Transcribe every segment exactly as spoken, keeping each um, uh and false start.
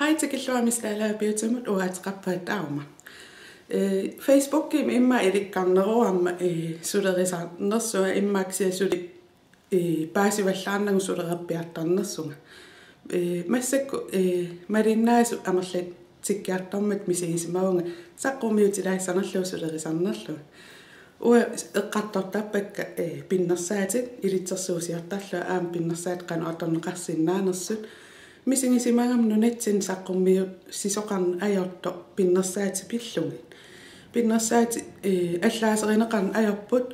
Hej, tikilluaritsi Laapiutimut, uanga ateqarpunga Taama. Ee, Facebookimi immaqa ilikkarneruarama, ee, sulerisarnersunga, immaqa kisianni suli, ee, paasivallaarnagu sulererpiartarnersunga. Ee, massakkut, ee, malinnaasut amerlatsikkiartormata misigisimavunga saqqummiutilaassanerlugu sulerisarnerlunga. Uanga eqqartortarpakka, ee, pinnersaatit ilitsersuusiortarlunga aamma pinnersaatit qanoq atorneqarsinnaanersut. Misigisimagama nunatsinni saqqummiussisoqarneq ajortoq pinnersaatit pillugit. Pinnersaatit, ee, allaaserineqarneq ajorput,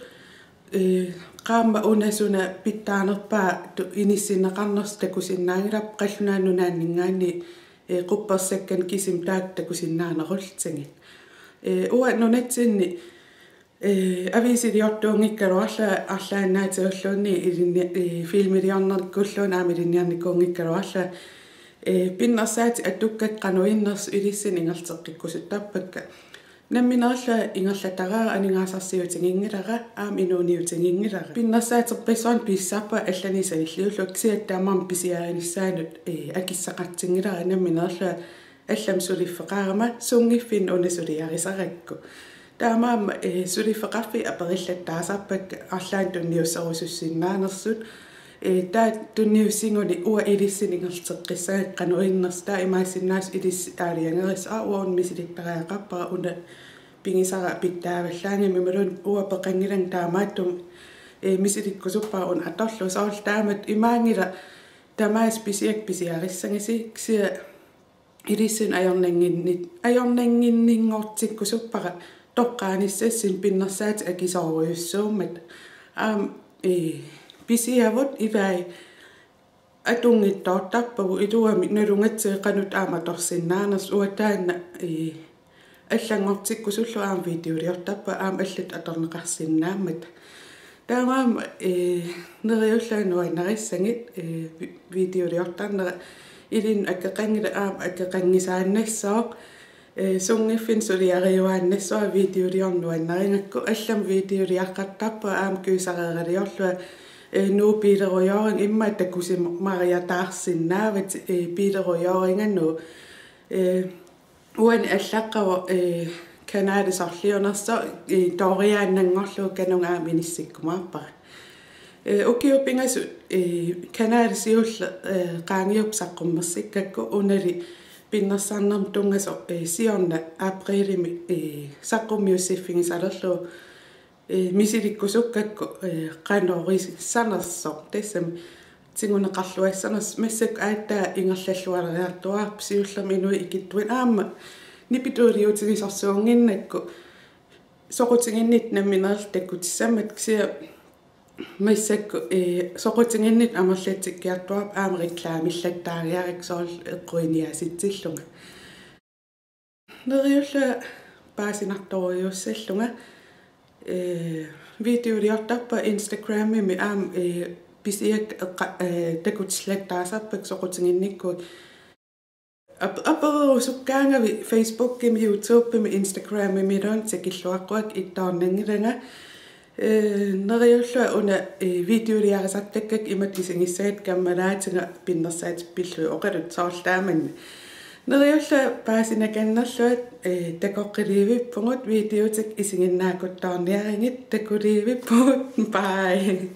ee, qaammat una suna pitsaanerpaa tu-, inissinneqarnersoq takusinnaanngilarput, Qallunaat Nunaanninngaanniit, ee, quppersakkani kisimik taakku takusinnaanerullutigit. Ee, uanga nunatsinni, ee, aviisiliortuunngikkaluarlunga arlaannaatigulluunniit ilinni-, ee, filmiliornerikkulluunniit aamma ilinniarnikuunngikkaluarlunga, ee, pinnersaatit atukkakka qanoq innersut ilissinnut ingerlateqqikkusuttarpakka. Nammineerlunga ingerlataraara, aningaasarsiutiginngilara, aamma inuuniutiginngilara. Pinnersaaterpassuarnik pisisarpunga allanik sanilliullugu, kisianni tamarmik pisiarinissaannut, ee, akissaqartinngilara, nammineerlunga allamik suliffeqarama sunngiffinni una suliarisarakku. Taamaammat, ee, suliffeqarfiit aperillattaasarpakka arlaannik tunniusserusussinnaanersut. Ee, taava tunniussigunik uanga ilissinnut ingerlateqqissagakku qanoq innersoq, taava imaassinnaavoq ilissi aalajangerissut: Aa, uanga una misilittariaqarpara, una pigisara pitsaavallaanngimmat, imaluunniit uanga peqanngilanga taamaattumik, ee, misilikkusuppara una atorlugu. Soorlu taamatut imaanngilaq tamaasa pisiakka pisiarissagisi, kisianni ilissinnut ajornannginni-, ajornannginninngortikkusuppara toqqaanissassinnik pinnersaatit akisoorujussuummata. Aamma, ee, pisiavut ilai atunngitsoortarpagut, iluamik nalunngilagut qanoq aamma atorsinnaanersut. Uanga taanna, ee, allanngortikkusullugu aamma videoliortarpunga aamma allatut atorneqarsinnaammata. Taamaammat, ee, neriullunga nuannarissagit, ee, vi-, videoliortarnera. Ilinnut akeqanngilaq, aamma akeqanngisaannassooq. Ee, sunngiffinni suliariuaannassuara videoliorneq nuannarigakku. Allamik videoliaqartarpunga aamma kysareraliorlunga, ee, Nuup biilerujooriga, immaqa takusimariataarsinnaavatit, ee, biilerujooringanut. Ee, uani allaqqavoq, ee, kanali sorliunersoq, ee, tooriaannanngorlugu kanunga aamma inissikkumaarpara. Ee, ukiut pingasut, ee, kanali siulleq, ee, qaangiupput saqqummersikkakku, unali pinnersarnermut tunngasoq, ee, siorna aprilimi, ee, saqqummiussiffigisalerlugu, ee, misilikkusukkakku, ee, qanoq orissanersoq, tassami tiguneqarluassanersoq. Massakkut aatsaat ingerlallualeriartuaarput siullermik inuit ikittuinnaat aamma nipituuliutigisorsuunnginnakku, soqutiginnittut nammineerluta takutissammata, kisianni massakkut, ee, soqutiginnittut amerlatsikkiartuaarput aamma reklaamillattaariarakku soorlu eqquiniaasitsillunga. Neriullunga paasinartorujuussallunga. Ee, videoliortarpunga Instagramimi aamma, ee, pisiakka eqqa-, ee, takutillattaasarpakka soqutiginnikkuit. Ap-, apererusukkaangavit Facebookimi, YouTubemi, Instagramimiluunniit tikilluaqquakka, ittoornanngilanga. Ee, neriullunga una, ee, videoliarisartakkakka imatut isigissagatta: Kammalaatiga pinnersaatit pillugit oqaluttoq, soorlu taamanna. Neriullunga paasinakannerlunga, ee, takoqqiliivippugut, videotik isiginnaakuttoorniarigit, takuliivippugut. Bye.